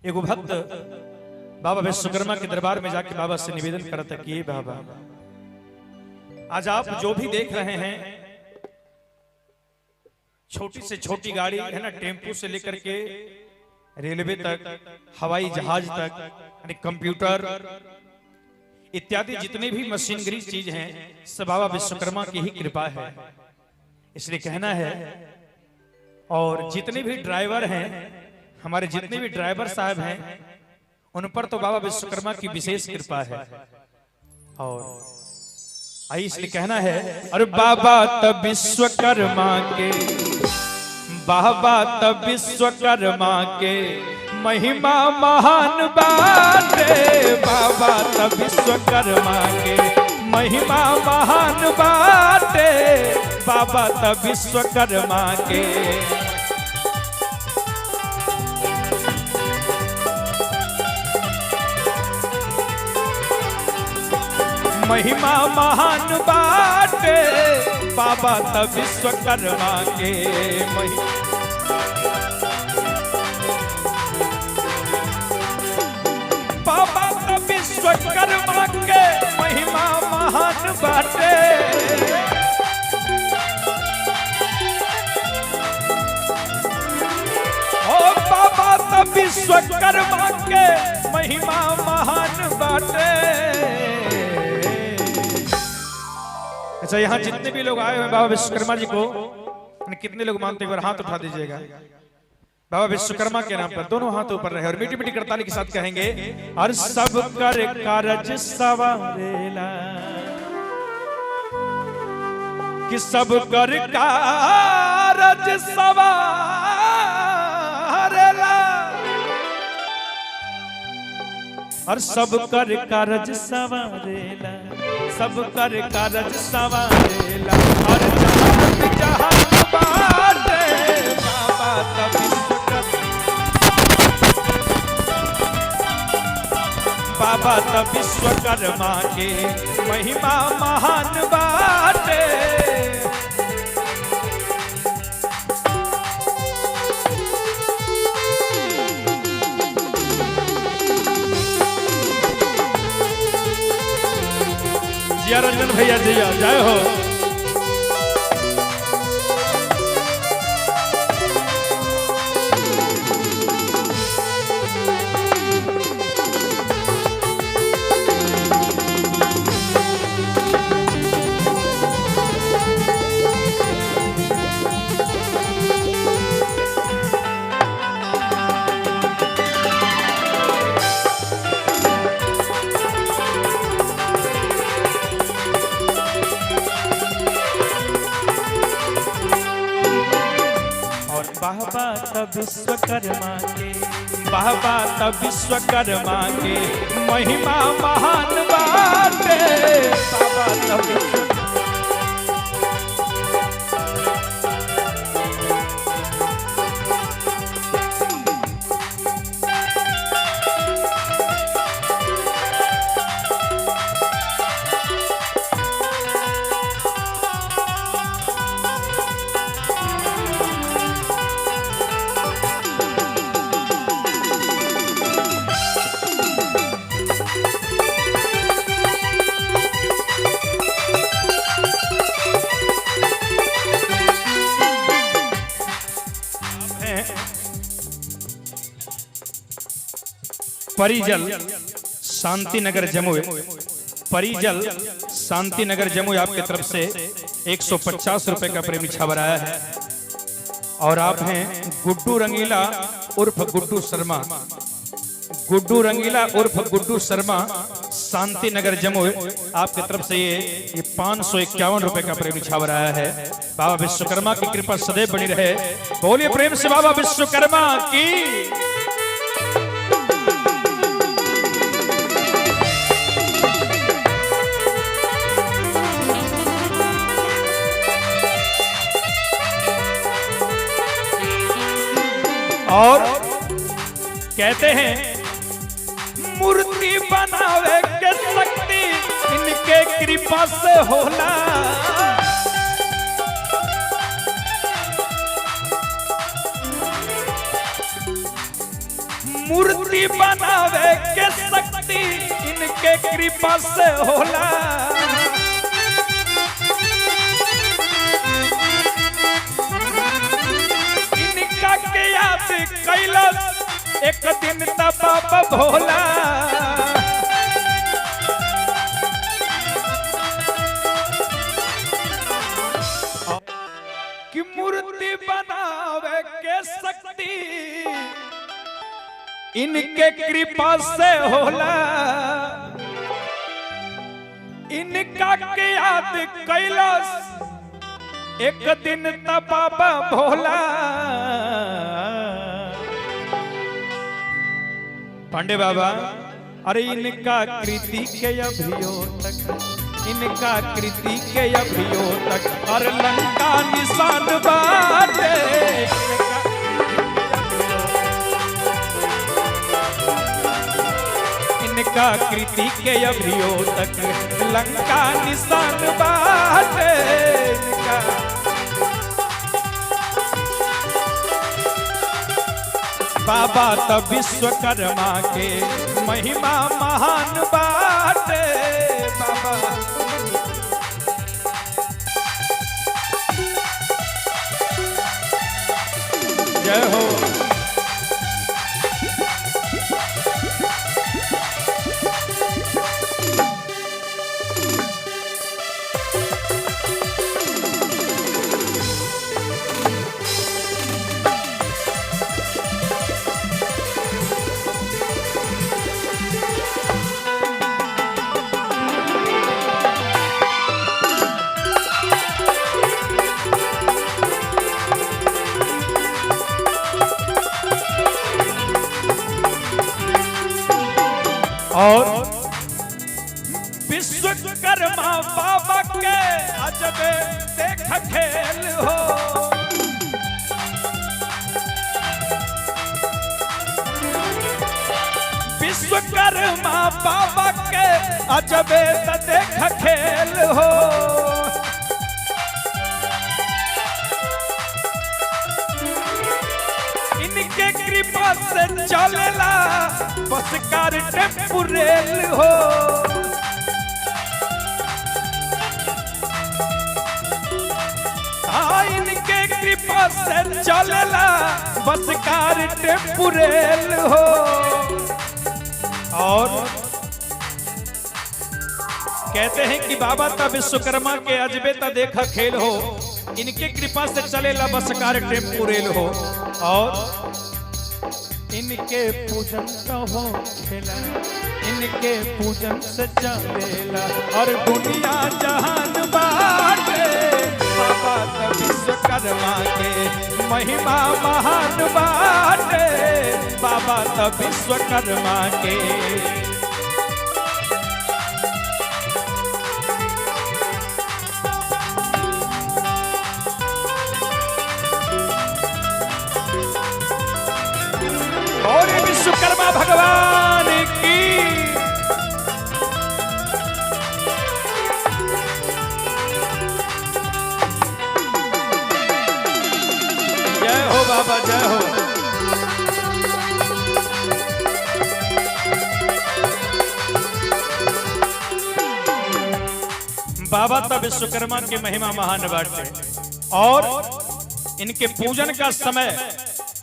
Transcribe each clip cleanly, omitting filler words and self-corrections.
एगो भक्त बाबा विश्वकर्मा के दरबार में जाके बाबा से निवेदन करता कि ये बाबा, आज आप जो भी देख रहे हैं, छोटी से छोटी गाड़ी है ना, टेम्पू से लेकर के रेलवे तक, हवाई जहाज तक, यानी कंप्यूटर इत्यादि जितने भी मशीनरी चीज हैं, सब बाबा विश्वकर्मा की ही कृपा है। इसलिए कहना है, और जितने भी ड्राइवर हैं, हमारे जितने भी ड्राइवर साहब हैं, उन पर तो बाबा विश्वकर्मा की विशेष कृपा है। और आई इसलिए कहना है, अरे बाबा तब विश्वकर्मा के, बाबा तब विश्वकर्मा के महिमा महान बाटे, बाबा तब विश्वकर्मा के महिमा महान बाटे, बाबा तब विश्वकर्मा के। महिमा महान बाटे, बाबा तब विश्वकर्मा के महिमा। बाबा तब विश्वकर्मा के महिमा महान बाटे, ओ बाबा तब विश्वकर्मा के महिमा महान बाटे। अच्छा, यहाँ जितने भी लोग आए हुए बाबा विश्वकर्मा जी को, कितने लोग मानते हैं, एक बार हाथ उठा दीजिएगा बाबा विश्वकर्मा के नाम पर। दोनों हाथ ऊपर रहे और मीठी मीठी करताली के साथ कहेंगे, और सब कर कारज सवारेला, कि सब कर कारज सवारेला, और सब कर कारज सवारेला, सब कर कारज सवारेला, और जहान जहान बाटे, बाबा तब विश्वकर्मा, बाबा तब विश्वकर्मा के महिमा महान बाटे। जिया रंजन भैया जिया, जय हो। बाबा तब विश्वकर्मा के, बाबा तब विश्वकर्मा के महिमा महान बाटे, बाबा तब परिजल शांति नगर जमुई, परिजल शांति नगर जमुई आपके तरफ से 150 रुपए का प्रेम छावर आया है। और आप हैं गुड्डू रंगीला उर्फ गुड्डू शर्मा, गुड्डू रंगीला उर्फ गुड्डू शर्मा शांति नगर जमुई आपके तरफ से ये 551 रुपए का प्रेम छावर आया है। बाबा विश्वकर्मा की कृपा सदैव बनी रहे। बोलिए प्रेम से बाबा विश्वकर्मा की। और कहते हैं मूर्ति बनावे के शक्ति इनके कृपा से होला, मूर्ति बनावे के शक्ति इनके कृपा से होला। इनका के याद कैलस एक दिन त बाबा भोला। कि मूर्ति बनावे के शक्ति इनके कृपा से होला। इनका के याद कैलस एक दिन त बाबा भोला। पांडे बाबा, अरे इनका कृति के अभियो तक, इनका कृति के अभियो तक और लंका निशान बाटे। इनका कृति के अभियो तक लंका निशान बाटे। इनका बाबा त विश्वकर्मा के महिमा महान बाटे। बाबा जय हो। और विश्वकर्मा बाबा के अजबे देख खेल हो। विश्वकर्मा बाबा के अजबे देख खेल हो। इनके कृपा से चलेला बस कार टेम्पू रेल हो। हाँ, इनके कृपा से चलेला बस कार टेम्पू रेल हो। और कहते हैं कि बाबा ता विश्वकर्मा के अजबे ता देखा खेल हो, इनके कृपा से चलेला बस कार टेम्पू रेल हो। और इनके पूजन तो हो खेला, इनके पूजन से चलेला और दुनिया जहान बाटे। बाबा ता विश्वकर्मा के महिमा महान बाटे। बाबा ता विश्वकर्मा के। और विश्वकर्मा भगवान की। जय हो बाबा, जय हो। बाबा तब विश्वकर्मा की महिमा महान बाटे और इनके पूजन का समय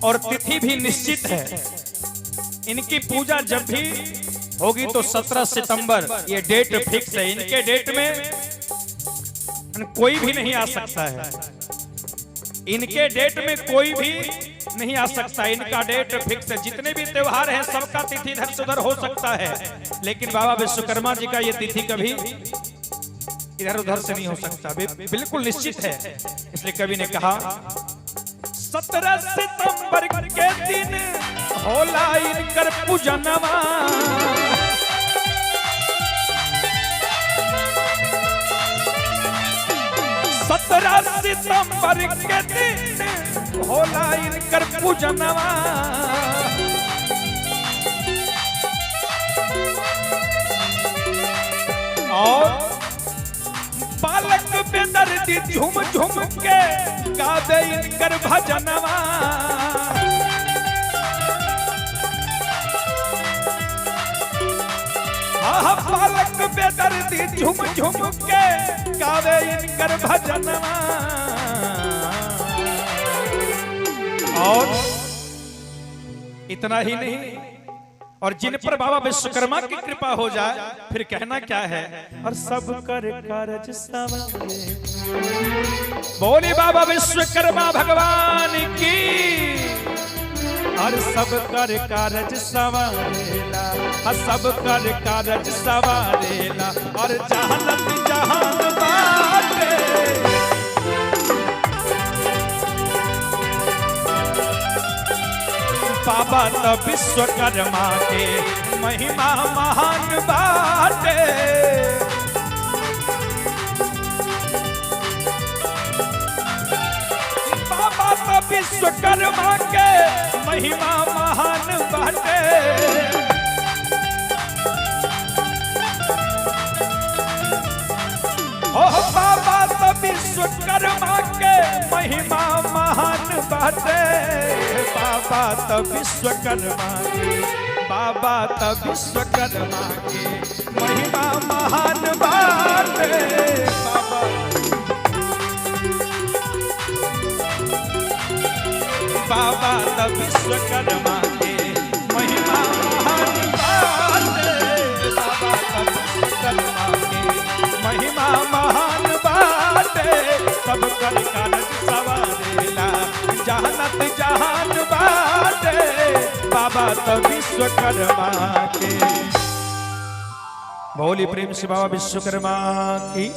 और तिथि भी निश्चित है। इनकी पूजा जब भी होगी तो 17 सितंबर ये डेट फिक्स है। इनके डेट में कोई भी नहीं आ सकता है। इनके डेट में कोई भी नहीं आ सकता। इनका डेट फिक्स है। जितने भी त्योहार हैं सबका तिथि इधर से उधर हो सकता है, लेकिन बाबा विश्वकर्मा जी का ये तिथि कभी इधर उधर से नहीं हो सकता, बिल्कुल निश्चित है। इसलिए कवि ने कहा 17 सितंबर के दिन होला इनकर पूजनवा। सत्रह सितंबर के दिन होला इनकर पूजनवा। और बालक बेदर्दी झूम झूम के गावे इनकर भजनवा। बेदर्दी झुम झुम के गावे इनकर भजनवा। और इतना ही नहीं, और जिन पर बाबा विश्वकर्मा की कृपा हो जाए फिर कहना क्या है, और सब कर कारज सवारे। बोले बाबा विश्वकर्मा भगवान की। और सब कर कारज सवारेला, और सब कर कारज सवारेला, और जहानत जहान बाटे। बाबा त विश्वकर्मा के महिमा महान बाटे। बाबा त विश्वकर्मा के महिमा महान बाटे। ओ बाबा त विश्वकर्मा के महिमा महान बाटे। बाबा त विश्वकर्मा के, बाबा त विश्वकर्मा के महिमा महान बाटे। बाबा बाबा त विश्वकर्मा के महिमा महान बाटे। बाबा त विश्वकर्मा के महिमा महान बाटे। सब कर कारज सवारेला, जहानत जहान बाटे। बाबा त विश्वकर्मा के। बोली प्रेम से बाबा विश्वकर्मा की।